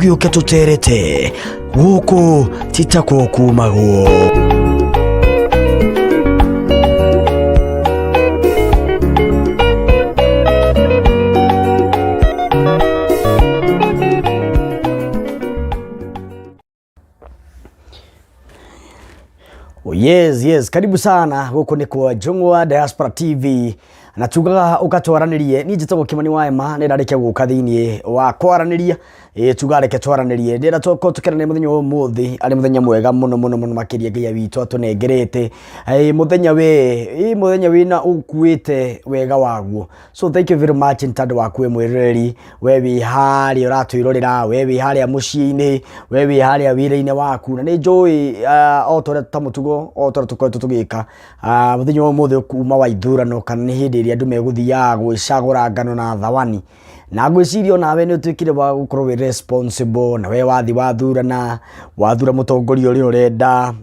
Tũgĩũke tũterete gũkũ ti takuo kumagwo. Oh, yes, yes. Karibu sana gũkũ nĩ kwa Njũng'wa Diaspora TV na tugaga ũkatwaranĩrie. Niĩ njĩtagwo Kĩmani wa Ema, nĩ ndarĩkia gũka thĩinĩ wa kwaranĩria. Ĩ tuga reke twaranĩrie. Ndĩrenda tũkorwo tũkĩaranĩria mũthenya wa ũmũthĩ arĩ mũthenya mwega mũno mũno mũno makĩria Ngai witũ atũnengerete. Ĩ mũthenya we, ĩ mũthenya wĩna ũkuĩte wega waguo. So thank you very much nĩ tondũ waku we mwĩroreri, we wĩ harĩa ũratwĩrorera, we wĩ harĩa mũciĩ-inĩ, we wĩ harĩa wĩra-inĩ waku. Na nĩ njũĩ o ta ũrĩa ta mũtugo o ta ũrĩa tũkoretwo tũgĩka, mũthenya wa ũmũthĩ kuma wa ithurano kana nĩ hĩndĩ ĩrĩa andũ megũthiaga gwĩcagũra ngano na thawani. Na ngwĩciria onawe nĩ ũtuĩkire wa gũkorwo wĩ responsible na we wathiĩ wathurana, wathura mũtongoria ũrĩa ũrenda,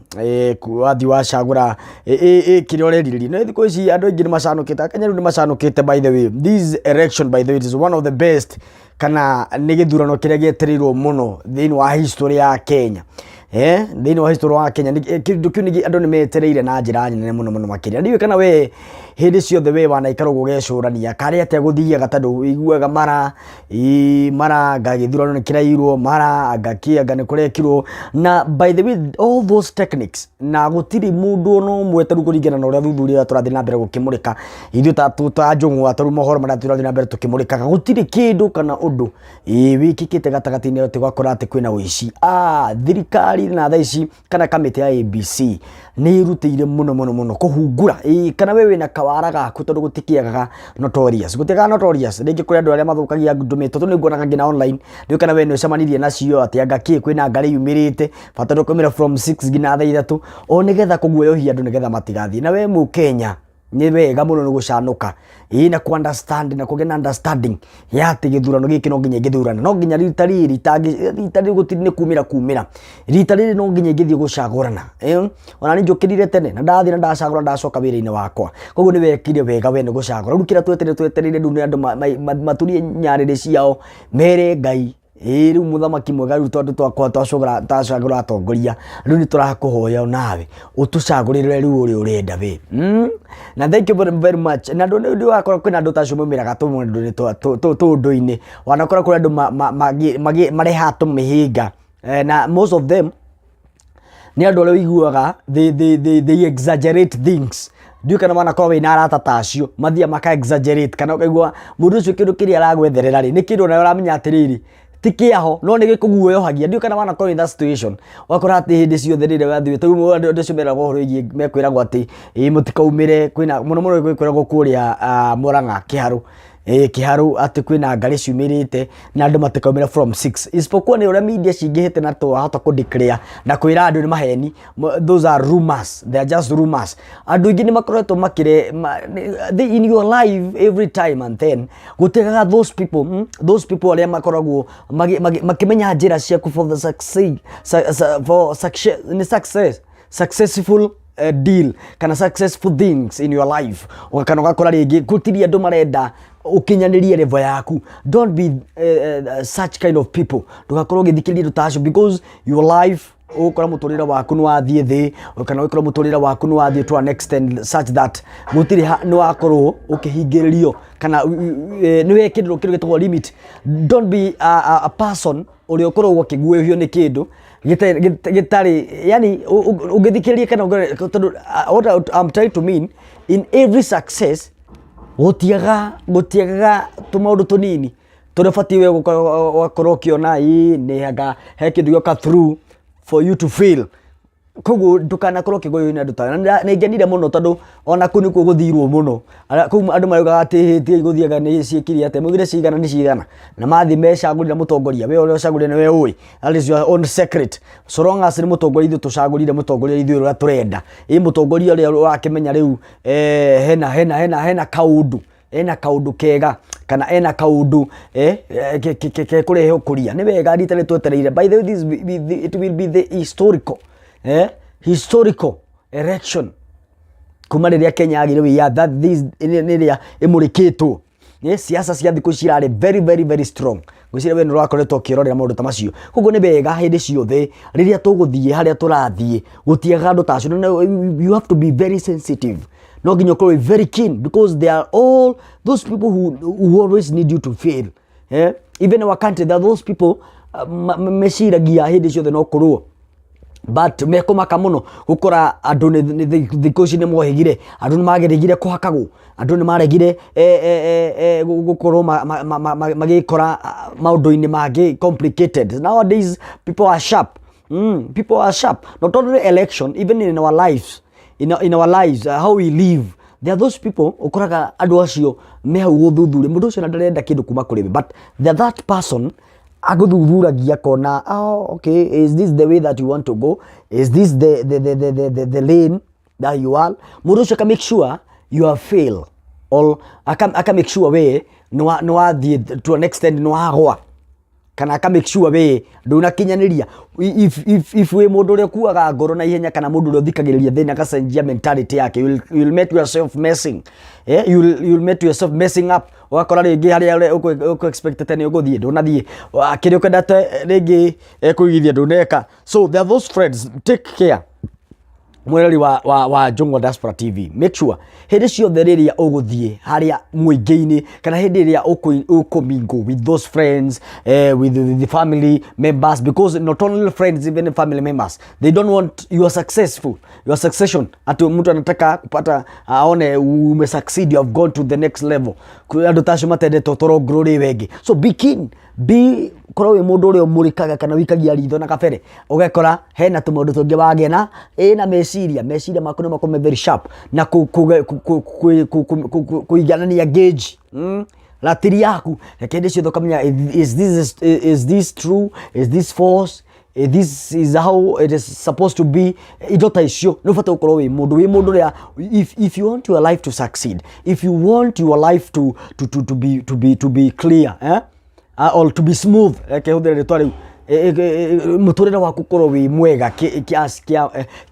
wathiĩ wacagũra kĩrĩa ũrerirĩria. Nĩ thikũ ici andũ aingĩ nĩ macanũkĩte, akenya rĩu nĩ macanũkĩte by the way. This election by the way it is one of the best kana nĩ gĩthurano kĩrĩa gĩetereirwo mũno thĩinĩ wa history ya Kenya. Thĩinĩ wa history wa Kenya kĩndũ kĩu andũ nĩ metereire na njĩra nene mũno mũno makĩria. Ndiũĩ kana we hĩndĩ ciothe we wanaikara ũguo ũgecũrania karĩ atĩa gũthiaga tondũ ũiguaga mara mara anga gĩthurano nĩ kĩrairwo, mara anga kĩ anga nĩ kũrekirwo. Na by the way all those techniques na gũtirĩ mũndũ ona ũmwe tarĩu kũringana na ũrĩa thuthuria ũrĩa tũrathiĩ na mbere gũkĩmũrĩka ithuĩ ta njũng'wa tarĩu mohoro marĩa tũrathiĩ na mbere tũkĩmũrĩkaga gũtirĩ kĩndũ kana ũndũ wĩkĩkĩte gatagatĩ-inĩ atĩ ũgakora atĩ kwĩna ũici. Thirikari na thaa ici kana kamĩtĩ ya IEBC nĩ ĩrutĩire mũno mũno mũno kũhungura kana we wĩna kawara gaku tondũ gũtikĩagaga notorious, gũtiagaga notorious. Rĩngĩ kũrĩ andũ arĩa mathũkagia ndũmĩtwo tondũ nĩ nguonaga nginya online, ndiũĩ kana we nĩ ũcemanirie nacio atĩ anga kĩ kwĩna ngarĩ yumĩrĩte bata ndũkaumĩra from 6 nginya thaa 3 o nĩgetha kũguoyohia andũ nĩgetha matigathiĩ. Na we mũkenya nĩ wega mũno nĩ gũcanũka na ku understand na kũgĩa na understanding ya atĩ gĩthurano gĩkĩ no nginya ingĩthurana, no nginya rita rĩrĩ rita rĩrĩ gũtirĩ nĩ kumĩra kumĩra, rita rĩrĩ no nginya ingĩthiĩ gũcagũrana. Ona niĩ njũkĩrire tene na ndathiĩ na ndacagũra ndacoka wĩra-inĩ wakwa. Koguo nĩ wekire wega we nĩ gũcagũra. Rĩu kĩrĩa twetereire twetereire rĩu nĩ andũ maturie nyarĩrĩ ciao mere Ngai ĩĩ rĩu mũthamaki mwega rĩu tondũ twakwa twacagũra atongoria rĩu nĩ tũrakũhoya nawe ũtũcagũrĩre rĩu ũrĩa ũrenda we. Na thank you very, very much. Na ndũ wakora kwĩna andũ ta acio maumĩraga tũũndũ-inĩ, wanakora kũrĩ andũ marehaga tũmĩhĩnga na most of them nĩ andũ arĩa ũiguaga they exaggerate things. Ndiũĩ kana wanakorwo wĩna arata ta acio mathiaga maka exaggerate kana ũkaigua mũndũ ũcio kĩndũ kĩrĩa aragwetherera rĩ nĩ kĩndũ onawe ũramenya atĩrĩrĩ ti kĩaho no nĩ gĩkũguoyohagia. Ndiũĩ kana wanakorwo in that situation ũgakora atĩ hĩndĩ ciothe rĩrĩa wathiĩ tarĩu andũ acio meragwo ũhoro wĩgiĩ mekwĩragwo atĩ ĩ mũtikaumĩre kwĩna mũno mũno gwĩkwĩragwo kũrĩa Murang'a Kĩharũ, Kĩharũ atĩ kwĩna ngarĩ ciumĩrĩte na andũ matikaumĩre from 6 isipokuwa nĩ ũrĩa media cingĩhĩte na twahota kũ declare na kwĩra andũ nĩ maheni. Those are rumors, they are just rumors. Andũ aingĩ nĩ makoretwo makĩre in your life every time and then gũtiagaga those people, those people arĩa makoragwo makĩmenya njĩra ciaku for the success, for success, nĩ success, successful deal kana successful things in your life. Kana ũgakora rĩngĩ gũtirĩ andũ marenda ũkinyanĩrie level yaku. Don't be such kind of people. Ndũgakorwo ũgĩthikĩrĩria andũ ta acio because your life ũgũkora mũtũrĩre waku nĩ wathiĩ thĩ kana ũgĩkora mũtũrĩre waku nĩ wathiĩ to an extent such that gũtirĩ nĩ wakorwo ũkĩhingĩrĩrio kana nĩ wekĩrĩrwo kĩndũ gĩtagwo limit. Don't be a person ũrĩa ũkoragwo ũkĩguoyohio nĩ kĩndũ gĩtarĩ yani ũngĩthikĩrĩria kana tondũ what I'm trying to mean, in every success gũtiagaga tũmaũndũ tũnini tũrĩa ũbatiĩ we ũgakorwo ũkĩona ĩ nĩ anga he kĩndũ gĩoka through for you to feel. Koguo ndũkanakorwo ũkĩgoywo nĩ andũ ta na nĩ ngenire mũno tondũ ona kũu nĩkuo gũthirwo mũno. Kũu andũ maraugaga atĩ hĩti gũthiaga nĩ ciĩkire atĩa, maugire cigana nĩ cigana na mathiĩ mecagũrĩra mũtongoria, we ũrĩa ũcagũrire nĩwe ũĩ, that is your own secret. So long as nĩ mũtongoria ithuĩ tũcagũrire mũtongoria ithuĩ ũrĩa tũrenda, ĩ mũtongoria ũrĩa ũrakĩmenya rĩu hena kaũndũ, ena kaũndũ kega kana ena kaũndũ kekũrehe ũkũria, nĩ wega rita rĩrĩ twetereire. By the way, this it will be the historical historical election kuma rĩrĩa Kenya yagĩire wĩyathi, that this nĩ ĩrĩa ĩmũrĩkĩtwo. Siasa cia thikũ ici irarĩ very very very strong. Ngwĩciria we nĩ ũrakoretwo ũkĩrorera maũndũ ta macio. Koguo nĩ wega hĩndĩ ciothe rĩrĩa tũgũthiĩ harĩa tũrathiĩ gũtiagaga andũ ta acio. You have to be very sensitive. No nginya ũkorwo wĩ very keen because they are all those people who always need you to fail. Eh? Even our country, there are those people meciragia hĩndĩ ciothe no kũrũo, but mekũmaka mũno gũkora andũ thikũ ici nĩ mohĩgire, andũ nĩ mageregire kũhakagwo, andũ nĩ maregire gũkorwo magĩkora maũndũ-inĩ mangĩ complicated. Nowadays people are sharp. People are sharp, not only election, even in our lives, in our lives, how we live. There are those people ũkoraga andũ acio me hau gũthuthuria mũndũ ũcio na ndarenda kĩndũ kuma kũrĩ we, but the that person agũthuthuragia akona, "Oh, okay, is this the way that you want to go? Is this the lane that you are?" Mũndũ ũcio aka make sure you are fail or aka make sure we nĩ wathiĩ to an extent, nĩ wagwa, kana aka make sure we ndũnakinyanĩria. If wĩ mũndũ ũrĩa ũkuaga ngoro na ihenya kana mũndũ ũrĩa ũthikagĩrĩria thĩna agacenjia mentality yake, you will met yourself messing, you will met yourself messing up. Ũgakora rĩngĩ harĩa ũkũ expected nĩ ũgũthiĩ ndũnathiĩ. Kĩrĩa ũkwendete rĩngĩ kũigithia ndũneka. So there are those friends. Take care, mwĩrori wa Njũng'wa Diaspora TV. Make sure hĩndĩ ciothe rĩrĩa ũgũthiĩ harĩa mũingĩ-inĩ kana hĩndĩ ĩrĩa ũkũmingle with those friends, with the family members, because not only friends, even family members, they don't want you are successful, your succession, ati mtu anataka kupata aone ume succeed, you have gone to the next level. Kwĩ andũ ta acio matendete ũtoro ngũrũ rĩ wengĩ. So be keen, be korwo wĩ mũndũ ũrĩa ũmũrĩkaga kana wikagia ritho na kabere, ũgekora hena tũmaũndũ tũngĩ wagĩa na ĩna meciria maku nĩ makorwo me very sharp na kũiganania gauge, ratiri yaku. Reke hĩndĩ ciothe ũkamenya, is this true? Is this false? This is how it is supposed to be. Indo ta icio nĩ ũbatiĩ gũkorwo wĩ mũndũ ũrĩa if you want your life to succeed, if you want your life to be clear, eh? Or to be smooth, reke hũthĩre rĩtwa rĩu, mũtũrĩre waku ũkorwo wĩ mwega kĩa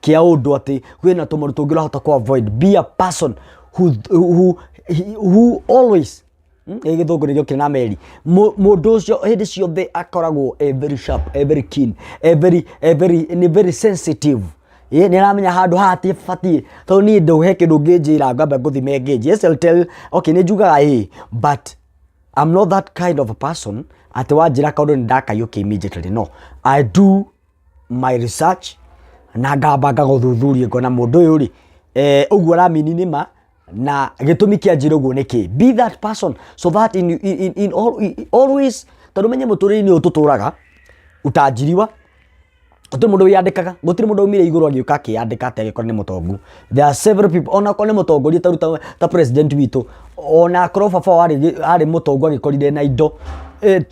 ũndũ atĩ kwĩna tũmaũndũ tũngĩ ũrahota kũ avoid. Be a person who always, ĩ gĩthũngũ nĩ gĩokire na meri. Mũndũ ũcio hĩndĩ ciothe akoragwo e very sharp, e very keen, e very nĩ very sensitive. Ĩ nĩ aramenya handũ haha hatibatiĩ, tondũ niĩ ndũhe kĩndũ ũngĩnjĩra ngamba ngũthime ngĩnji. Yes, I'll tell, okay, nĩ njugaga ĩ, but I'm not that kind of a person atĩ wanjĩra kaũndũ nĩ ndakaiyũkia immediately. No, I do my research na ngamba ngagũthuthuria ngona mũndũ ũyũ rĩ, ũguo aramini nĩ ma na gĩtũmi kĩa njĩra ũguo nĩ kĩ. Be that person so that in always, tondũ menye mũtũrĩre-inĩ ũyũ tũtũraga utaajiriwa, gũtirĩ mũndũ wĩyandĩkaga, gũtirĩ mũndũ aumire igũrũ agĩũka akĩyandĩka atĩ agĩkorwo nĩ mũtongu. There are several people, ona akorwo nĩ mũtongoria ta rĩu ta president witũ, ona akorwo baba wao arĩ mũtongu agĩkorire na indo,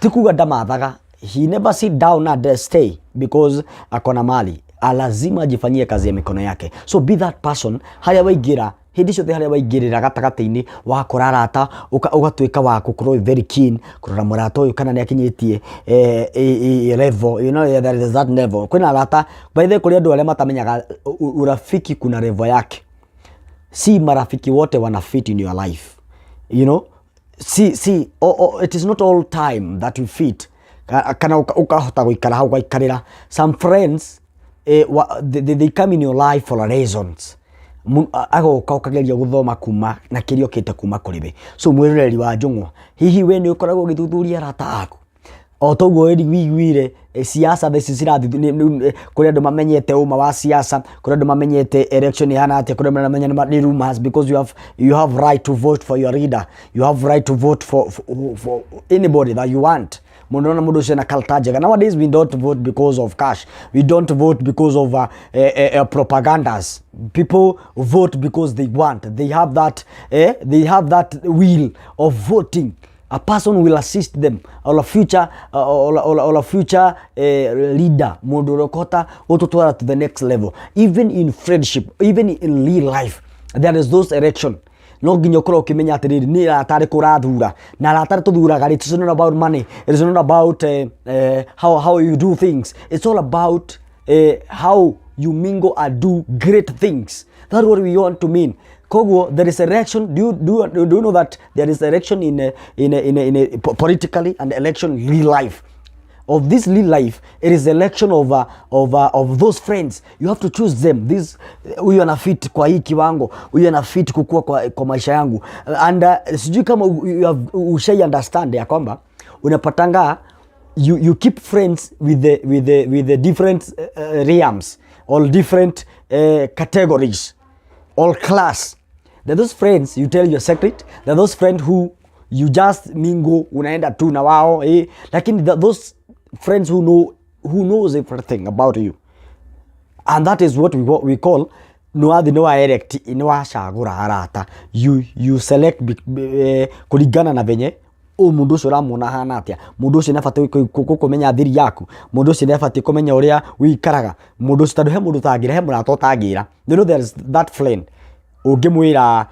ti kuga ndamathaga. He never sit down and stay because akona mali. Lazima ajifanyie kazi ya mikono yake. So be that person harĩa waingĩra, hĩndĩ ciothe harĩa waingĩrĩra gatagatĩ-inĩ wakora arata, ũgatuĩka wa gũkorwo wĩ very keen kũrora mũrata ũyũ kana nĩ akinyĩtie level. You know there is that level. Kwĩna arata, by the way, kũrĩ andũ arĩa matamenyaga urafiki kuna level yake. Si marafiki wote wana fit in your life. See, oh, it is not all time that you fit kana ukahota gũikara hau ũgaikarĩra. Some friends, they come in your life for a reasons. Agoka ũkageria gũthoma kuma na kĩrĩa ũkĩte kuma kũrĩ we. So mwĩroreri wa Njũng'wa, hihi we nĩ ũkoragwo ũgĩthuthuria arata aku o toguo wiguire siasa thaa ici cirathiĩ kũrĩ andũ mamenyete ũma wa siasa, kũrĩ andũ mamenyete election ihana atĩa, kũrĩ andũ maramenya nĩ rumors, because you have right to vote for your leader, you have right to vote for anybody that you want. Mũndũ ona mũndũ ũcio na culture njega. Nowadays we don't vote because of cash, we don't vote because of propagandas. People vote because they want, they have that will of voting. A person will assist them or a future leader, mũndũ ũrĩa ũkũhota gũtũtwara to the next level. Even in friendship, even in real life, there is those election no nginya ũkorwo ũkĩmenya atĩrĩrĩ, nĩ arata arĩkũ ũrathura, na arata arĩa tũthuraga rĩ, it is not about money, it is not about how you do things, it's all about how you mingle and do great things. That's what we want to mean. Koguo there is election. Do you know that there is election in a politically and election real life? Of this real life, it is election of those friends. You have to choose them. This, huyu ana fit kwa hii kiwango, huyu ana fit kukua kwa maisha yangu. And sijui kama you have ushai understand ya kwamba unapatanga you keep friends with the different realms or different categories or class. There are those friends you tell your secret. There are those friends who you just mingle, unaenda tu na wao, eh. Lakini those friends who knows everything about you, and that is what we call nĩwathi nĩ wa elect, nĩ wacagũra arata. You select kũringana na venye ũ mũndũ ũcio ũramuona ahana atĩa. Mũndũ ũcio nĩ abatiĩ kũmenya thiri yaku, mũndũ ũcio nĩ abatiĩ kũmenya ũrĩa ũikaraga, mũndũ ũcio, tondũ he mũndũ ũtangĩra, he mũrata ũtangĩra. You know there is that friend ũngĩmwĩra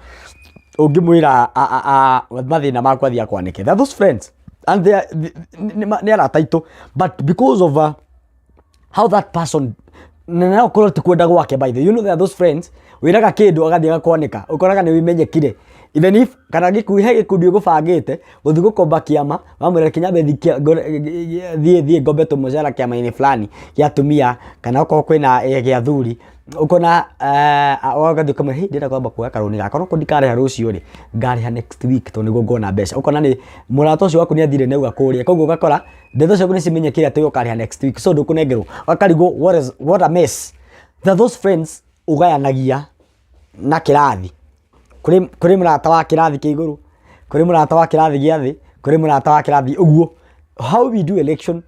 mathĩna maku athiĩ akwanĩke. There are those friends and they are, nĩ arata aitũ, but because of how that person, na no korwo ti kwenda gwake. By the you know there are those friends wĩraga kĩndũ agathiĩ agakwanĩka, ũkoraga nĩ wimenyekire, even if kana gĩkundi, he gĩkundi ũgũbangĩte gũthiĩ gũkomba kĩama, wamwĩra kinyambe thiĩ thiĩ ngombe tũmũcara kĩama-inĩ fulani gĩa atumia, kana okorwo kwĩna gĩa athuri, ũkona ũgathiĩ ũkamwĩra, "Hey, ndĩrenda kwamba kuoya karũni gaka, no ndikarĩha rũciũ rĩ, ngarĩha next week tondũ nĩguo ngona mbeca." Ũkona nĩ mũrata ũcio waku nĩ athire nĩ auga kũrĩa, koguo ũgakora ndeto ciaku nĩ cimenyekire atĩ ũkarĩha next week, so ndũkũnengerwo, ũkarigwo what a mess. There are those friends ũgayanagia na kĩrathi. Kũrĩ mũrata wa kĩrathi kĩa igũrũ, kũrĩ mũrata wa kĩrathi gĩa thĩ, kũrĩ mũrata wa kĩrathi ũguo. How we do election,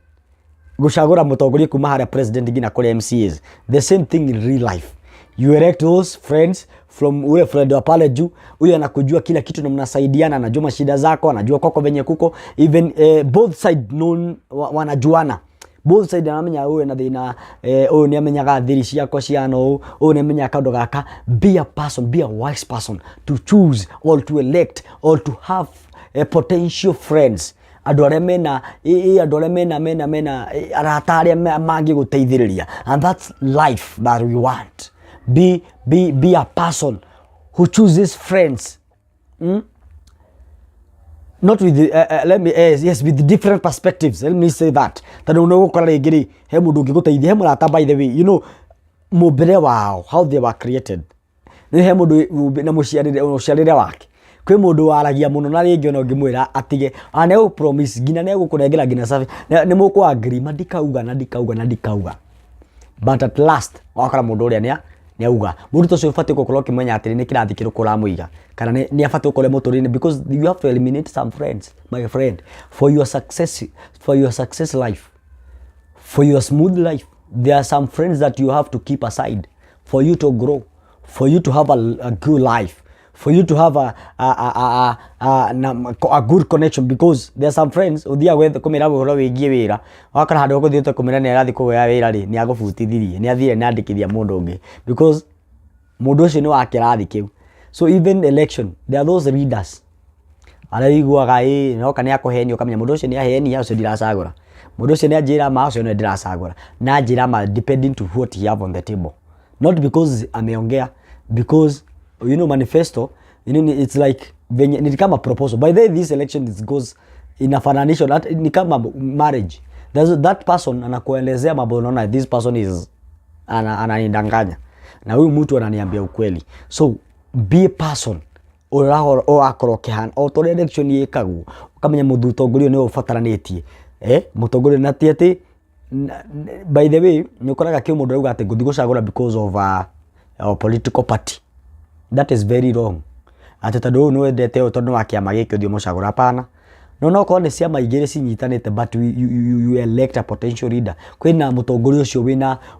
gũcagũra mũtongoria kuma harĩa president nginya kũrĩ MCAs, the same thing in real life. You elect those friends from ule friend wa pale juu, huyu anakujua kila kitu na mnasaidiana, anajua mashida zako, anajua kwako venye kuko, even both side known, wanajuana both side, anamenya ũyũ na thĩna, ũyũ nĩ amenyaga thiri ciakwa ciana, ũũ ũyũ nĩ amenyaga kaũndũ gaka. Be a person, be a wise person to choose or to elect or to have potential friends, andũ arĩa mena andũ arĩa mena arata arĩa mangĩgũteithĩrĩria. And that's life that we want. Be a person who chooses friends, Not with the, let me yes, with different perspectives, let me say that, tondũ nĩ ũgũkora rĩngĩ rĩ he mũndũ ũngĩgũteithia, he mũrata. By the way, you know mũmbĩre wao, how they were created, nĩ he mũndũ na mũciarĩre wake, kwĩ mũndũ waragia mũno, na rĩngĩ ona ũngĩmwĩra atige, ona nĩ promise nginya nĩ egũkũnengera nginya cabi nĩ mũkũ agree ma ndikauga na ndikauga na ndikauga, but at last wakora mũndũ ũrĩa nĩ auga. Mũndũ ta ũcio ũbatiĩ gũkorwo ũkĩmenya atĩrĩ, nĩ kĩrathi kĩrĩkũ ũramũiga, kana nĩ abatiĩ gũkorwo mũtũrĩre, because you have to eliminate some friends, my friend, for your success life, for your smooth life. There are some friends that you have to keep aside for you to grow, for you to have a good life, for you to have a good connection, because there are some friends ũthiaga kũmĩra ũhoro wĩgiĩ wĩra, wakora handũ ũgũthiĩte kũmĩra nĩ arathiĩ kũgĩa wĩra rĩ, nĩ agũbutithirie, nĩ athire nĩ andĩkithia mũndũ ũngĩ, because mũndũ ũcio nĩ wa kĩrathi kĩu. So even election, there are those leaders arĩa ũiguaga ĩ noka nĩ akũhenia, ũkamenya mũndũ ũcio nĩ ahenia, ũcio ndiracagũra, mũndũ ũcio nĩ anjĩra ma, ũcio nĩ ndĩracagũra, na anjĩra ma depending to what he have on the table, not because ameongea, because you know manifesto, it's like venye ni kama proposal. By the way, this election is goes inafananishwa ni kama marriage. There's that person anakuelezea mambo, unaona this person is ananidanganya na huyu mtu ananiambia ukweli. So be a person ũrakorwo ũkĩhana o ta ũrĩa election ĩkagwo, ũkamenya mũtongoria nĩwe ũbataranĩtie, mũtongoria, na ti atĩ by the way, nĩ ũkoraga kĩ mũndũ arauga atĩ ngũthiĩ gũcagũra because of a political party. That is very wrong, atĩ tondũ ũyũ nĩ wendete ũyũ, tondũ nĩ wa kĩama gĩkĩ, ũthiĩ ũmũcagũra, hapana. No okorwo nĩ ciama igĩrĩ cinyitanĩte, but you elect a potential leader, kwĩna mũtongoria ũcio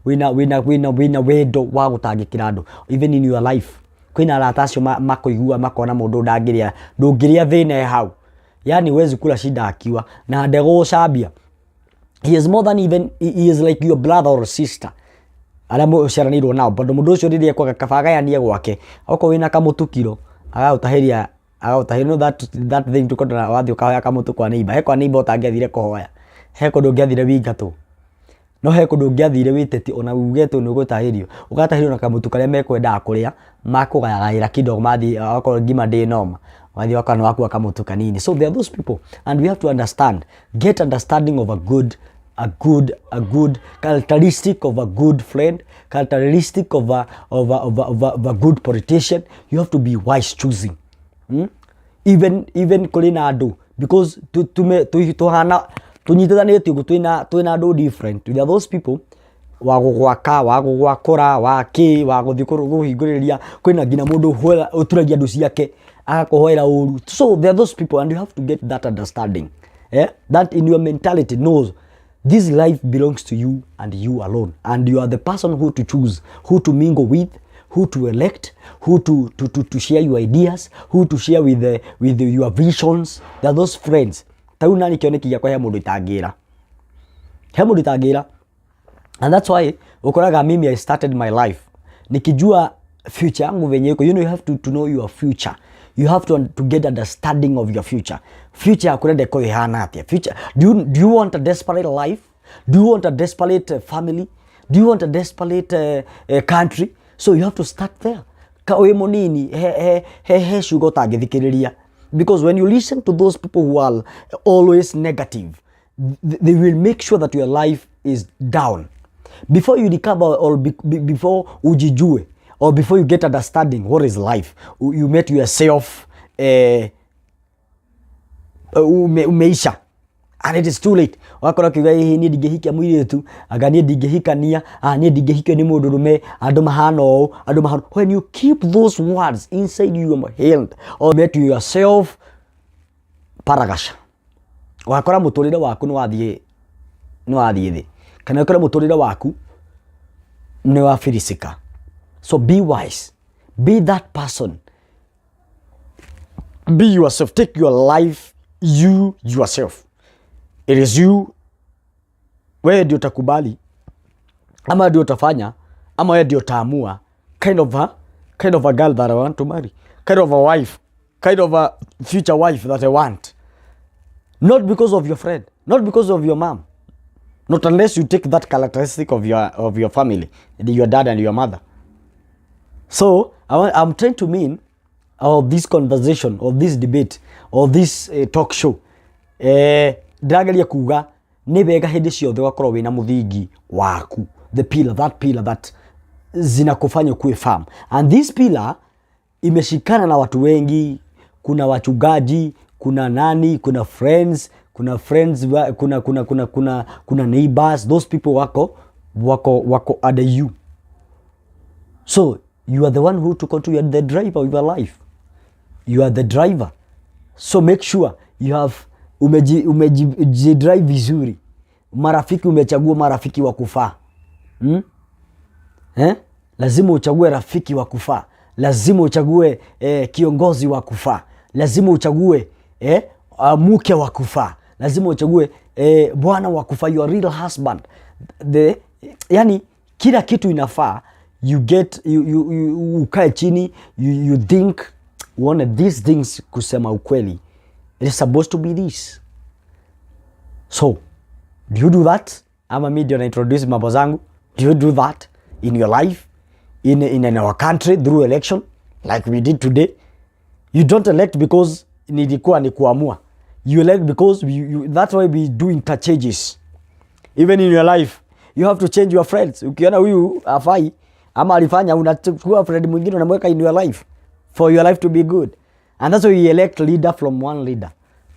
wĩna wendo wa gũtangĩkĩra andũ. Even in your life, kwĩna arata acio makũigua makona mũndũ ndangĩrĩa, ndũngĩrĩa thĩna e hau, yani huwezi kula shida akiwa na ndegũgũcambia. He is more than even, he is like your brother or sister arĩa mũciaranĩirwo nao, tondũ mũndũ ũcio rĩrĩa ekwaga kaba agayanie gwake, okorwo wĩna kamũtukiro agagũtahĩria, agagũtahĩria. No that thing tukonda wathiĩ ũkahoya kamũtu kwa neighbor, he kwa neighbor ũtangĩathire kũhoya, he kũndũ ũngĩathire wingatwo. No he kũndũ ũngĩathire wĩteti ona uge atĩ nĩ ũgũtahĩrio, ũgatahĩrio na kamũtu karĩa mekwendaga kũrĩa, makũgayagayĩra kidogo mathiĩ okorwo ngima ndĩ noma, wathiĩ ũgakora nĩ wakua kamũtu kanini. So there are those people and we have to understand, get understanding of a good a good a good characteristic of a good friend, characteristic of a of a, of a, of a, of a good politician. You have to be wise choosing. Even kũrĩ na andũ because tuhana tũnyitithanĩtio ũguo twĩna andũ different. There are those people wa gũgwaka, wa gũgwakũra, wa kĩ, wa gũthiĩ kũhingũrĩria. Kwĩna nginya mũndũ ũturagia andũ ciake agakũhoera ũru. So there are those people and you have to get that understanding, eh? That in your mentality knows this life belongs to you and you alone, and you are the person who to choose, who to mingle with, who to elect, who to share your ideas, who to share with your visions. There are those friends. Ta rĩu nani kĩoneki gĩakwa he mũndũ itangĩra, he mũndũ itangĩra. And that's why ukoraga mimi I started my life nikijua future yangu venye iko. You know, you have to know your future. You have to get understanding of your future. Future yaku ũrenda ĩkorwo ĩhana atĩa? Future, do you want a desperate life? Do you want a desperate family? Do you want a desperate country? So you have to start there. Ka wĩ mũnini he ciugo ũtangĩthikĩrĩria, because when you listen to those people who are always negative, they will make sure that your life is down before you recover or before ujijue or before you get understanding what is life. You met yourself, umeisha and it is too late. Wakora kiuga, "Ĩhĩ, niĩ ndingĩhikia mũirĩtu, anga niĩ ndingĩhikania, ah, niĩ ndingĩhikio nĩ mũndũ rũme, andũ mahana ũũ, andũ mahana." When you keep those words inside your head or met yourself paragasha, ũgakora mũtũrĩre waku nĩ wathiĩ thĩ, kana ũkore mũtũrĩre waku nĩ wafirisika. So be wise, be that person, be yourself, take your life, you yourself. It is you. Wewe ndio utakubali ama ndio utafanya ama wewe ndio utaamua kind of a girl that I want to marry, kind of a wife, kind of a future wife that I want. Not because of your friend, not because of your mom, not unless you take that characteristic of your family, your dad and your mother. So I'm trying to mean of this conversation or this debate or this talk show, ndĩrageria kuga nĩ wega hĩndĩ ciothe ũgakorwo wĩna mũthingi waku, the pillar, that pillar that zinakufanya ukuwe firm. And this pillar imeshikana na watu wengi. Kuna wachungaji, kuna nani, kuna friends, kuna neighbors. Those people wako under you. So you are the one who to control. You are the driver of your life. You are the driver. So make sure you have umeji drive vizuri. Marafiki, umechagua marafiki wa kufaa, Eh? Lazima uchague rafiki wa kufaa, lazima uchague kiongozi wa kufaa, lazima uchague mke wa kufaa, lazima uchague bwana wa kufaa, your real husband. Yani kila kitu inafaa you get you, you, you, ukae chini, you think, uone these things. Kusema ukweli, it is supposed to be this. So do you do that, ama mi ndio na introduce mambo zangu? Do you do that in your life, in our country, through election like we did today? You don't elect because nilikuwa ni kuamua. You elect because that's why we do interchanges. Even in your life, you have to change your friends. Ukiona huyu afai ama alifanya, unachukua friend mwingine, unamweka in your life for your life to be good. And that's why we elect leader from one leader.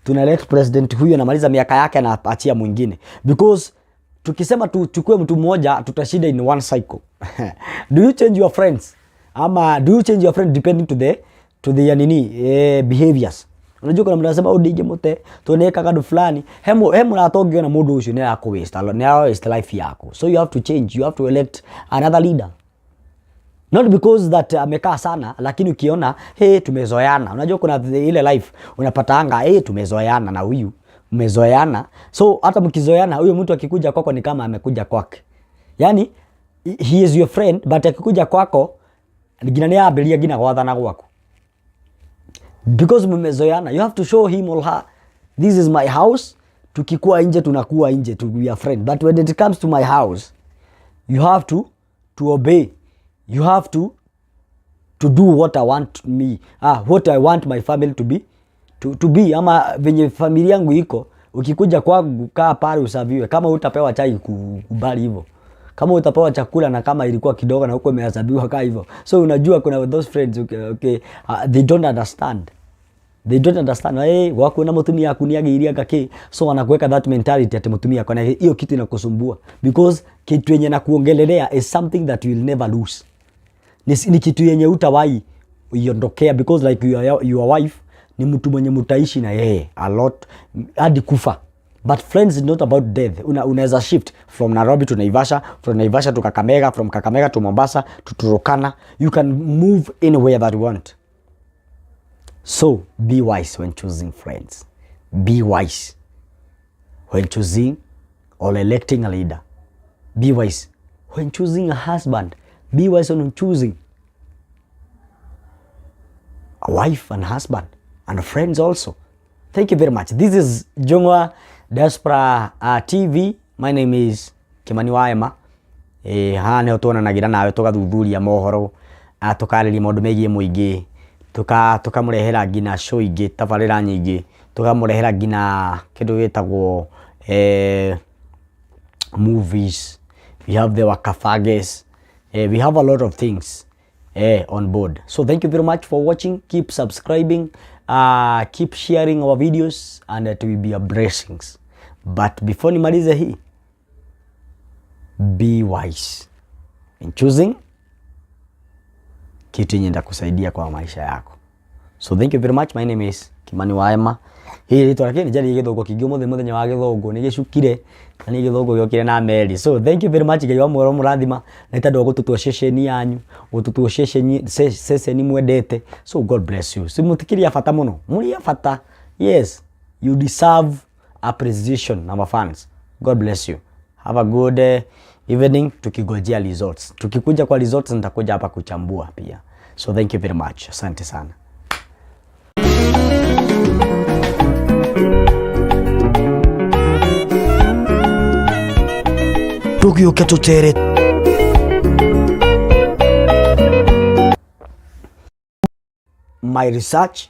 Tuna elect president, huyu anamaliza miaka yake na achia mwingine, because tukisema tuchukue mtu mmoja, tutashinda in one cycle. Do you change your friends, ama do you change your friend depending to the nini, behaviors? Unajua kuna mtu anasema, "Oh, ndingĩmũte tondũ nĩekaga ũndũ fulani." He mũrata ũngĩona mũndũ ũcio nĩ ara waste life yako. So you have to change. You have to elect another leader, not because that amekaa sana, lakini ukiona, "Hey, tumezoeana." Unajua kuna ile life unapatanga, "Hey, tumezoeana na huyu." Mmezoeana, so hata mkizoeana, huyo mtu akikuja kwako ni kama amekuja kwake. Yani he is your friend, but akikuja kwako nginya nĩ ambĩrĩria nginya gwathana gwaku because mmezoeana. You have to show him or her, "This is my house. Tukikuwa nje, tunakuwa nje tu, we are friend, but when it comes to my house, you have to obey, you have to do what I want me, what I want my family to be, ama venye familia yangu iko. Ukikuja kwangu, kaa pale userviwe. Kama utapewa chai, kubali hivyo. Kama utapewa chakula na kama ilikuwa kidogo na huko imehesabiwa, kaa hivyo. So unajua kuna those friends, okay, they don't understand, they don't understand. Hey, wako na mutumia aku niagĩirie anga kĩ, so wanakuweka that mentality ati mutumia ako na hiyo kitu inakusumbua, because kitu yenye nakuongelelea is something that you will never lose. Ni kitu yenye utawahi iondokea, because like your wife ni mtu mwenye mutaishi na yeye a lot hadi kufa. But friends is not about death. Unaweza shift from Nairobi to Naivasha, from Naivasha to Kakamega, from Kakamega to Mombasa to Turkana. You can move anywhere that you want. So be wise when choosing friends. Be wise when choosing or electing a leader. Be wise when choosing a husband. Be wise when choosing a wife and husband and friends also. Thank you very much. This is Jongwa Diaspora TV. My name is Kimani Waema. Haha niho tuonanagira nawe tugathuthuria mohoro, tukarĩria maũndũ megiĩ mũingĩ, tukamũrehera nginya show ingĩ, tabarĩra nyingĩ, tukamũrehera nginya kĩndũ gĩtagwo movies. We have the Wakafages. We have a lot of things on board. So thank you very much for watching. Keep subscribing, keep sharing our videos, and it will be a blessings. But before nimalize hii, be wise in choosing kitu yenye itakusaidia kwa maisha yako. So thank you very much. My name is Kimani Waema. Hii rĩtwa rĩake nĩ njarĩrie gĩthũngũ kĩingĩ ũmũthĩ, mũthenya wa gĩthũngũ nĩ gĩcukire na nĩ gĩthũngũ gĩokire na meri. So thank you very much. Ngai wa muoro mũrathima nĩ tondũ wa gũtũtua ceceni yanyu, gũtũtua ceceni mwendete. So God bless you. Si mũtikĩrĩ a bata mũno, mũrĩ a bata. Yes, you deserve appreciation, our fans. God bless you. Have a good evening, tukigojea results. Tukikuja kwa results, nitakuja hapa kuchambua pia. So thank you very much. Asante sana. Tũgĩũke tũtere. My research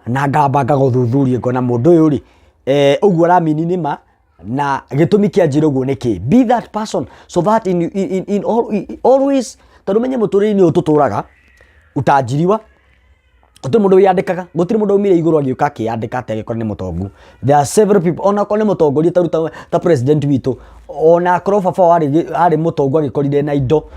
na ngamba ngagũthuthuria, ngona mũndũ ũyũ rĩ, ũguo aramini nĩ ma na gĩtũmi kĩa njĩra ũguo nĩ kĩ. Be that person so that in always, tondũ menye mũtũrĩre-inĩ ũyũ tũtũraga utajiriwa, gũtirĩ mũndũ wĩyandĩkaga, gũtirĩ mũndũ aumire igũrũ agĩũka akĩyandĩka atĩ agĩkorwo nĩ mũtongu. There are several people, ona akorwo nĩ mũtongoria ta rĩu ta president witũ, ona akorwo baba wao arĩ mũtongu agĩkorire na indo,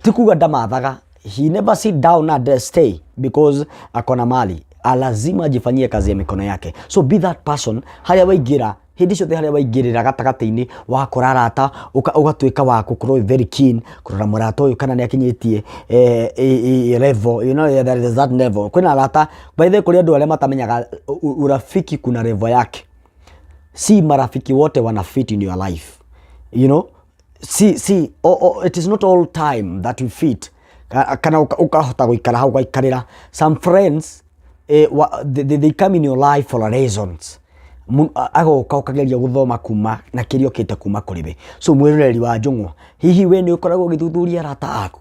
ti kuga ndamathaga. He never sit down and stay because akona mali. Lazima ajifanyie kazi ya mikono yake. So be that person harĩa waingĩra hĩndĩ ciothe, harĩa waingĩrĩra gatagatĩ-inĩ wakora arata, ũgatuĩka wa gũkorwo very keen kũrora mũrata ũyũ kana nĩ akinyĩtie level. You know there is that level. Kwĩna arata, by the way, kũrĩ andũ arĩa matamenyaga urafiki kuna level yake. Si marafiki wote wana fit in your life. See, oh, it is not all time that you fit kana ukahota gũikara hau ũgaikarĩra. Some friends, they come in your life for a reasons. Agoka ũkageria gũthoma kuma na kĩrĩa ũkĩte kuma kũrĩ we. So mwĩroreri wa njũng'wa, hihi we nĩ ũkoragwo ũgĩthuthuria arata aku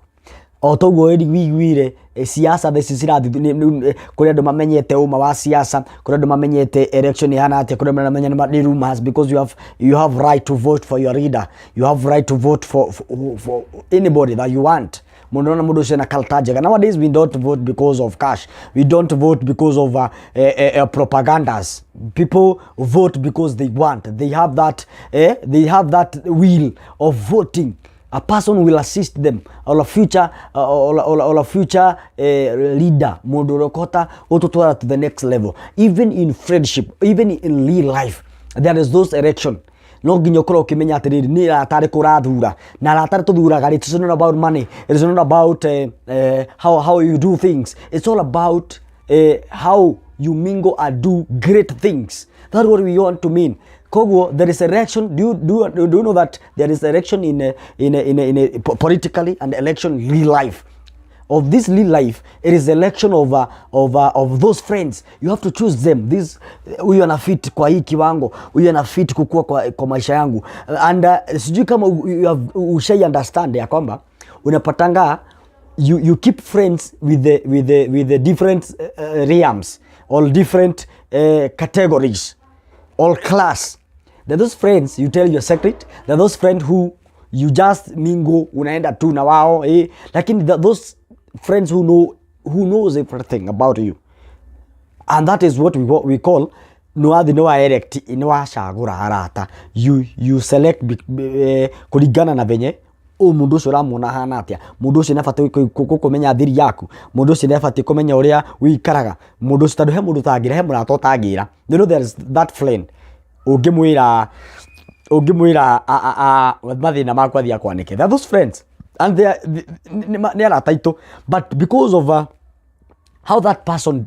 o toguo wiguire siasa theci cirathi? Kũrĩ andũ mamenyete ũma wa siasa, kũrĩ andũ mamenyete election ihana atĩa, kũrĩ andũ maramenya nĩ rumors, because you have right to vote for your leader, you have right to vote for anybody that you want. Mũndũ ona mũndũ ũcio na culture njega. Nowadays we don't vote because of cash, we don't vote because of propagandas. People vote because they want, they have that will of voting. A person will assist them or a future leader, mũndũ ũrĩa ũkũhota gũtũtwara to the next level. Even in friendship, even in real life, there is those election. No nginya ũkorwo ũkĩmenya atĩrĩrĩ, nĩ arata arĩkũ ũrathura, na arata arĩa tũthuraga rĩ, it is not about money, it is not about how you do things. It's all about how you mingle and do great things. That's what we want to mean. Koguo there is election. Do you know that there is election in a, in a, in a, in a, politically and election in real life? of this real life, it is election of those friends. You have to choose them. This, huyu ana fit kwa hii kiwango, huyu ana fit kukua kwa maisha yangu. And sijui kama you have ushai understand ya kwamba unapatanga you keep friends with the different realms or different categories or class. There are those friends you tell your secret. There are those friends who you just mingle, unaenda tu na wao, eh. Lakini those friends who knows everything about you, and that is what we call nĩwathi nĩwa elect, nĩwacagũra arata. You select kũringana na venye ũ mũndũ ũcio ũramuona ahana atĩa. Mũndũ ũcio nĩabatiĩ kũmenya thiri yaku, mũndũ ũcio nĩabatiĩ kũmenya ũrĩa ũikaraga, mũndũ ũcio, tondũ he mũndũ ũtangĩra, he mũrata ũtangĩra. You know there is that friend ũngĩmwĩra mathĩna maku, athiĩ akwanĩke. There are those friends and they are, nĩ arata aitũ, but because of how that person,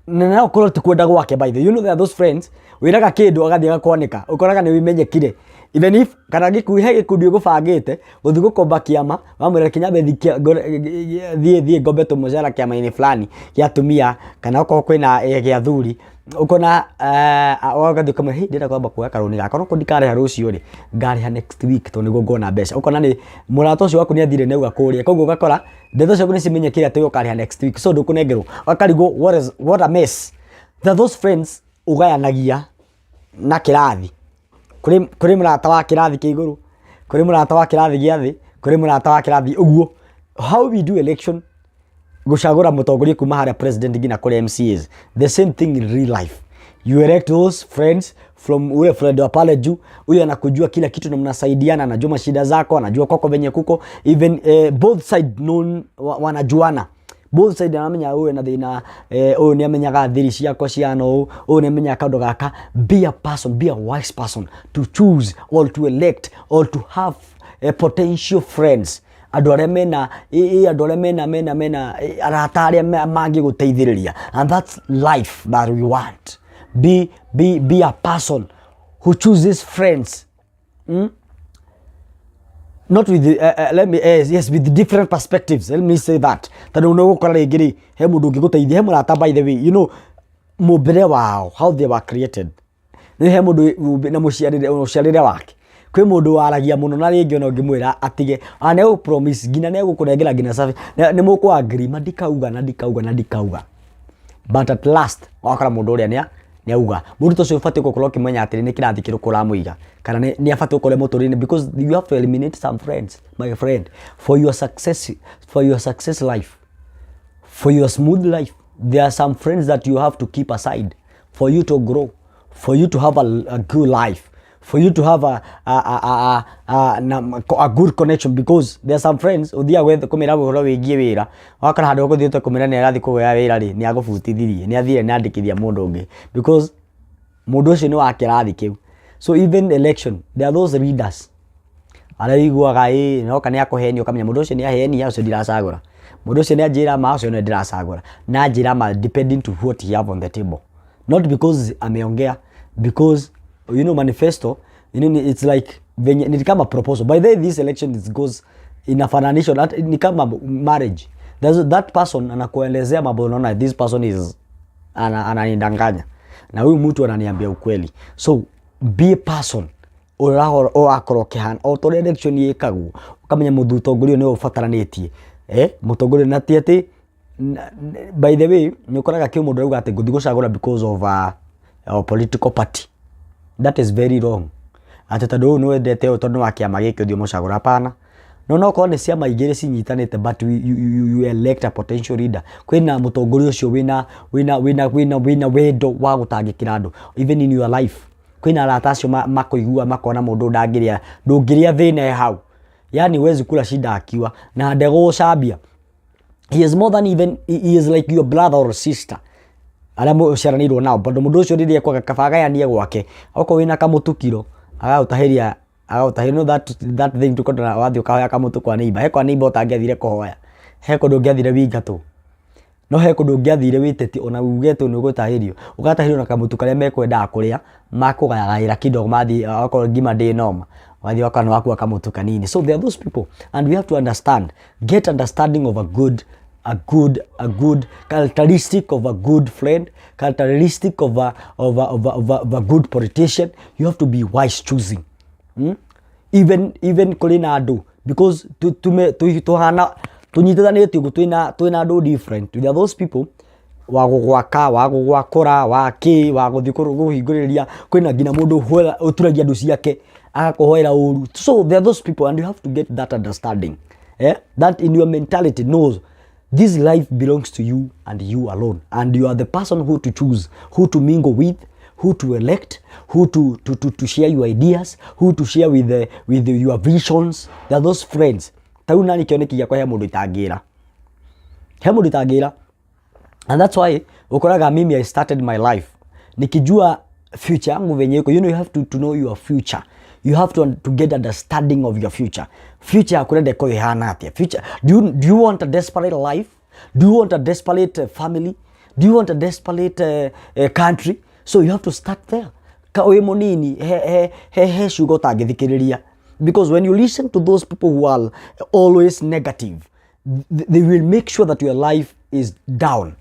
na no korwo ti kwenda gwake. By the you know there are those friends wĩraga kĩndũ, agathiĩ agakwanĩka, ũkoraga nĩ wimenyekire, even if kana gĩkundi, he gĩkundi ũgũbangĩte gũthiĩ gũkomba kĩama, wamwĩra kinyambe thiĩ thiĩ ngombe tũmũcara kĩama-inĩ fulani gĩa atumia, kana okorwo kwĩna gĩa athuri, ũkona ũgathiĩ ũkamwĩra, "Hey, ndĩrenda kwamba kuoya karũni gaka, no ndikarĩha rũciũ rĩ, ngarĩha next week tondũ nĩguo ngona mbeca." Ũkona nĩ mũrata ũcio waku nĩ athire nĩ auga kũrĩa, koguo ũgakora ndeto ciaku nĩ cimenyekire atĩ we ũkarĩha next week, so ndũkũnengerwo, ũkarigwo what a mess. There are those friends ũgayanagia na kĩrathi. Kũrĩ mũrata wa kĩrathi kĩa igũrũ, kũrĩ mũrata wa kĩrathi gĩa thĩ, kũrĩ mũrata wa kĩrathi ũguo. How we do election, gũcagũra mũtongoria kuma harĩa president nginya kũrĩ MCAs, the same thing in real life. You elect those friends from ule friend wa pale juu, huyu anakujua kila kitu na mnasaidiana, anajua mashida zako, anajua kwako venye kuko, even both side known, wanajuana both side, anamenya ũyũ na thĩna, ũyũ nĩ amenyaga thiri ciakwa ciana, ũũ ũyũ nĩ amenyaga kaũndũ gaka. Be a person, be a wise person to choose or to elect or to have potential friends, andũ arĩa mena andũ arĩa mena arata arĩa mangĩgũteithĩrĩria. And that's life that we want. Be a person who chooses friends, Not with the, let me yes, with different perspectives, let me say that, tondũ nĩ ũgũkora rĩngĩ rĩ, he mũndũ ũngĩgũteithia, he mũrata. By the way, you know mũmbĩre wao, how they were created, nĩ he mũndũ na mũciarĩre wake, kwĩ mũndũ waragia mũno, na rĩngĩ ona ũngĩmwĩra atige, ona nĩ promise nginya nĩ egũkũnengera nginya sabi nĩ mũkũ agree ma ndikauga na ndikauga na ndikauga, but at last wakora mũndũ ũrĩa nĩ auga. Mũndũ ta ũcio ũbatiĩ gũkorwo ũkĩmenya atĩrĩ, nĩ kĩrathi kĩrĩkũ ũramũiga, kana nĩ abatiĩ gũkorwo mũtũrĩre, because you have to eliminate some friends, my friend, for your success life, for your smooth life. There are some friends that you have to keep aside for you to grow, for you to have a good life, for you to have a good connection, because there are some friends uthiaga gwetha kũmĩra ũhoro wĩgiĩ wĩra, wakora handũ ũgũthiĩte kũmĩra nĩ arathiĩ kũgĩa wĩra rĩ, nĩ agũbutithirie, nĩ athire, nĩ andĩkithia mũndũ ũngĩ, because mũndũ ũcio nĩ wa kĩrathi kĩu. So even election, there are those leaders arĩa ũiguaga ĩ noka nĩ akũhenia, ũkamenya mũndũ ũcio nĩ ahenia, ũcio ndiracagũra, mũndũ ũcio nĩ anjĩra ma, ũcio nĩ ndĩracagũra, na anjĩra ma depending to what he have on the table, not because ameongea, because you know manifesto, you know, it's like venye ni kama proposal. By the way, this election is goes inafananishwa ni kama marriage. There's that person anakuelezea mambo, unaona this person is ananidanganya na huyu mtu ananiambia ukweli. So be a person ũrakorwo ũkĩhana o ta ũrĩa election ĩkagwo, ũkamenya mũtongoria nĩwe ũbataranĩtie, mũtongoria, na ti atĩ by the way, nĩ ũkoraga kĩ mũndũ arauga atĩ ngũthiĩ gũcagũra because of a political party. That is very wrong, atĩ tondũ ũyũ nĩ wendete ũyũ, tondũ nĩ wa kĩama gĩkĩ, ũthiĩ ũmũcagũra, hapana. No okorwo nĩ ciama igĩrĩ cinyitanĩte, but you elect a potential leader, kwĩna mũtongoria ũcio wĩna wendo wa gũtangĩkĩra andũ. Even in your life, kwĩna arata acio makũigua, makona mũndũ ndangĩrĩa, ndũngĩrĩa thĩna e hau, yani huwezi kula shida akiwa na ndegũgũcambia. He is more than even, he is like your brother or sister arĩa mũciaranĩirwo nao, tondũ mũndũ ũcio rĩrĩa ekwaga kaba agayanie gwake, okorwo wĩna kamũtukiro agagũtahĩria, agagũtahĩria. No that thing tukorwo wathiĩ ũkahoya kamũtu kwa neighbor, he kwa neighbor ũtangĩathire kũhoya, he kũndũ ũngĩathire wingatwo, no he kũndũ ũngĩathire wĩteti ona uge atĩ nĩ ũgũtahĩrio, ũgatahĩrio na kamũtu karĩa mekwendaga kũrĩa, makũgayagayĩra kidogo, mathiĩ okorwo ngima ndĩ noma, wathiĩ wakora nĩ wakua kamũtu kanini. So there are those people and we have to understand, get understanding of a good a good characteristic of a good friend, characteristic of a good politician. You have to be wise choosing. Even kũrĩ na andũ, because tuhana tũnyitithanĩtio ũguo, twĩna andũ different. There are those people wa gũgwaka, wa gũgwakũra, wa kĩ, wa gũthiĩ kũhingũrĩria. Kwĩna nginya mũndũ ũturagia andũ ciake agakũhoera ũru. So there are those people, and you have to get that understanding, eh? That in your mentality knows this life belongs to you and you alone, and you are the person who to choose, who to mingle with, who to elect, who to share your ideas, who to share with your visions. There are those friends. Ta rĩu nani kĩoneki gĩakwa, he mũndũ itangĩra, he mũndũ itangĩra. And that's why ukoraga mimi I started my life nikijua future yangu venye iko. You have to know your future. You have to get understanding of your future. Future yaku ũrenda ĩkorwo ĩhana atĩa? Future, do you want a desperate life? Do you want a desperate family? Do you want a desperate country? So you have to start there. Ka wĩ mũnini, he ciugo ũtangĩthikĩrĩria, because when you listen to those people who are always negative, they will make sure that your life is down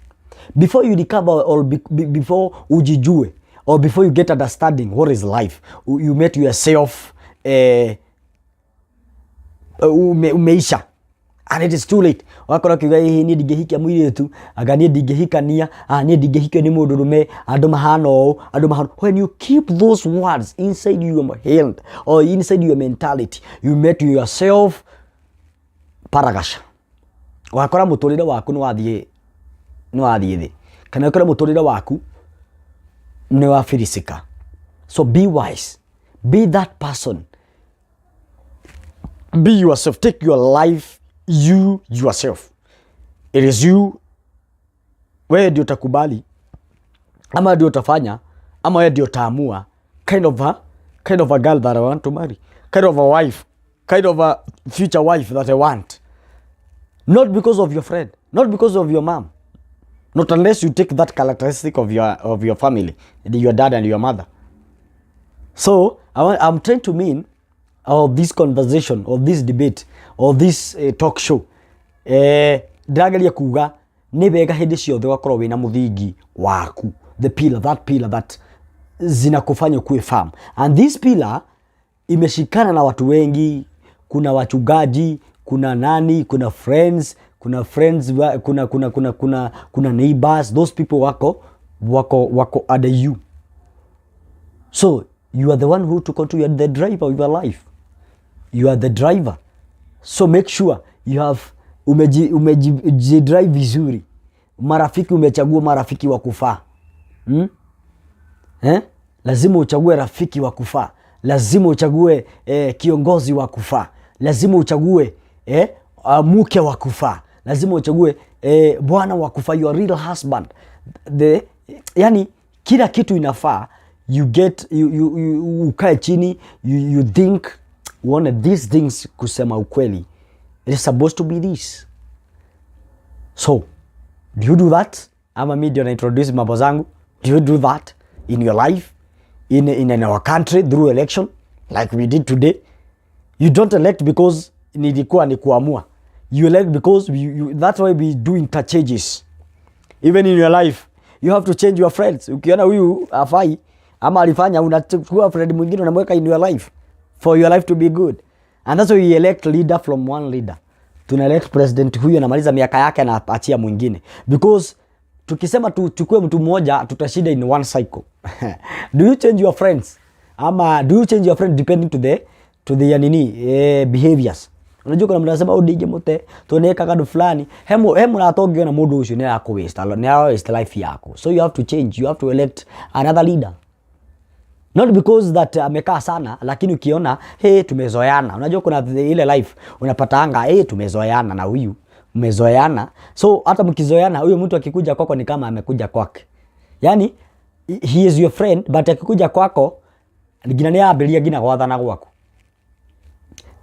before you recover or before ujijue or before you get understanding what is life. You met yourself, umeisha and it is too late. Wakora kiuga, "Ĩĩ, niĩ ndingĩhikia mũirĩtu, anga niĩ ndingĩhikania, ah, niĩ ndingĩhikio nĩ mũndũ rũme, andũ mahana ũũ, andũ mahana." When you keep those words inside your head or inside your mentality, you met yourself paragasha. Wakora mũtũrĩre waku nĩ wathiĩ thĩ, kana ũkore mũtũrĩre waku nĩ wafirisika. So be wise, be that person, be yourself, take your life, you yourself. It is you. Wewe ndio utakubali ama ndio utafanya ama wewe ndio utaamua kind of a girl that I want to marry, kind of a wife, kind of a future wife that I want. Not because of your friend, not because of your mom, not unless you take that characteristic of your family, your dad and your mother. So I'm trying to mean of this conversation or this debate or this talk show, ndĩrageria kuga nĩ wega hĩndĩ ciothe ũgakorwo wĩna mũthingi waku, the pillar, that pillar that zinakufanya ukuwe firm. And this pillar imeshikana na watu wengi. Kuna wachungaji, kuna nani, kuna friends, kuna neighbors. Those people wako under you. So you are the one who to control. You are the driver of your life. You are the driver. So make sure you have umeji drive vizuri. Marafiki, umechagua marafiki wa kufaa, Eh? Lazima uchague rafiki wa kufaa, lazima uchague kiongozi wa kufaa, lazima uchague mke wa kufaa, lazima uchague bwana wa kufaa, your real husband. Yani kila kitu inafaa you get you, you, you, ukae chini, you think, uone these things. Kusema ukweli, it is supposed to be this. So do you do that, ama mi ndio na introduce mambo zangu? Do you do that in your life, in our country, through election like we did today? You don't elect because nilikuwa ni kuamua. You elect because that's why we do interchanges. Even in your life, you have to change your friends. Ukiona huyu afai ama alifanya, unachukua friend mwingine, unamweka in your life for your life to be good. And that's why we elect leader from one leader. Tuna elect president, huyu anamaliza miaka yake na achia mwingine, because tukisema tuchukue mtu mmoja, tutashinda in one cycle. Do you change your friends, ama do you change your friend depending to the nini, behaviors? Unajua kuna mtu anasema, "Oh, ndingĩmũte tondũ nĩekaga ũndũ fulani." He mũrata ũngĩona mũndũ ũcio nĩ arakũ waste, nĩ ara waste life yako. So you have to change. You have to elect another leader, not because that amekaa sana, lakini ukiona, hey, tumezoeana. Unajua kuna ile life unapatanga, hey, tumezoeana na huyu, mmezoeana. So hata mkizoeana, huyo mtu akikuja kwako ni kama amekuja kwake. Yani he is your friend, but akikuja kwako nginya nĩ ambĩrĩria nginya gwathana gwaku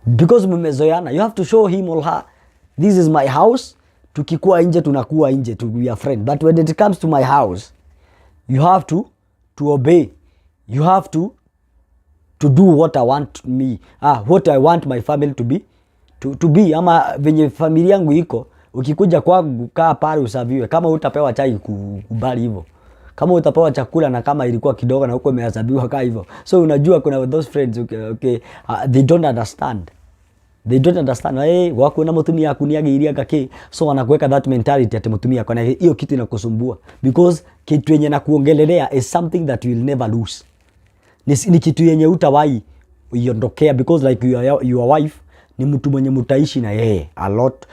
because mmezoeana. You have to show him or her, "This is my house. Tukikuwa nje, tunakuwa nje to be a friend, but when it comes to my house, you have to obey. You have to do what I want me, what I want my family to be, ama venye familia yangu iko." Ukikuja kwangu kaa pale userviwe. Kama utapewa chai kubali hivyo. Kama utapewa chakula na kama ilikuwa kidogo na huko imehesabiwa kaa hivyo. So unajua kuna those friends okay, they don't understand. They don't understand. Hey, wako na mutumia aku niagĩirie anga kĩ. So wanakuweka that mentality ati mutumia ako na hiyo kitu inakusumbua because kitu yenye nakuongelelea is something that you will never lose. Ni kitu yenye utawahi iondokea because like your wife ni mtu mwenye mutaishi na yeye a lot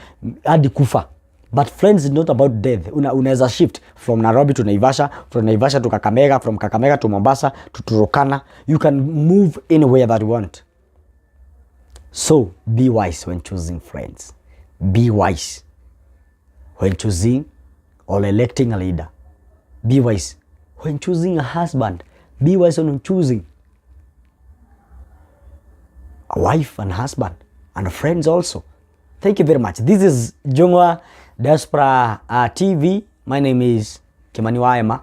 hadi kufa. But friends is not about death. Unaweza shift from Nairobi to Naivasha, from Naivasha to Kakamega, from Kakamega to Mombasa to Turkana. You can move anywhere that you want. So be wise when choosing friends. Be wise when choosing or electing a leader. Be wise when choosing a husband. Be wise when choosing a wife and husband and friends also. Thank you very much. This is Jongwa Diaspora TV. My name is Kimani Waema.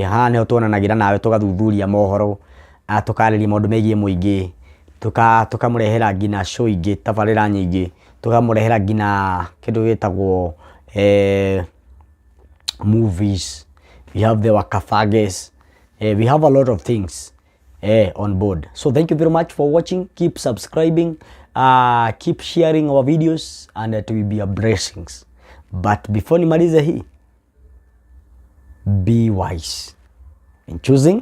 Haha niho tuonanagira nawe tugathuthuria mohoro, tukarĩria maũndũ megiĩ mũingĩ, tukamũrehera nginya show ingĩ, tabarĩra nyingĩ, tukamũrehera nginya kĩndũ gĩtagwo movies. We have the Wakafages. We have a lot of things on board. So thank you very much for watching. Keep subscribing, keep sharing our videos, and it will be a blessings. But before nimalize hii, be wise in choosing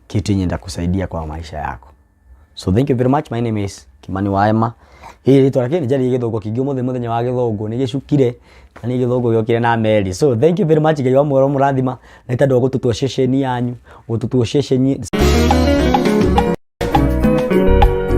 kitu yenye itakusaidia kwa maisha yako. So thank you very much. My name is Kimani Waema. Hii rĩtwa lakini njari gĩthũngũ kĩingĩ ũmũthĩ mũthenya wa gĩthũngũ nĩ gĩcukire na nĩ gĩthũngũ gĩokire na meri. So thank you very much. Ngai wa muoro mũrathima na nĩ tondũ wa gũtũtua ceceni yanyu, gũtũtua ceceni.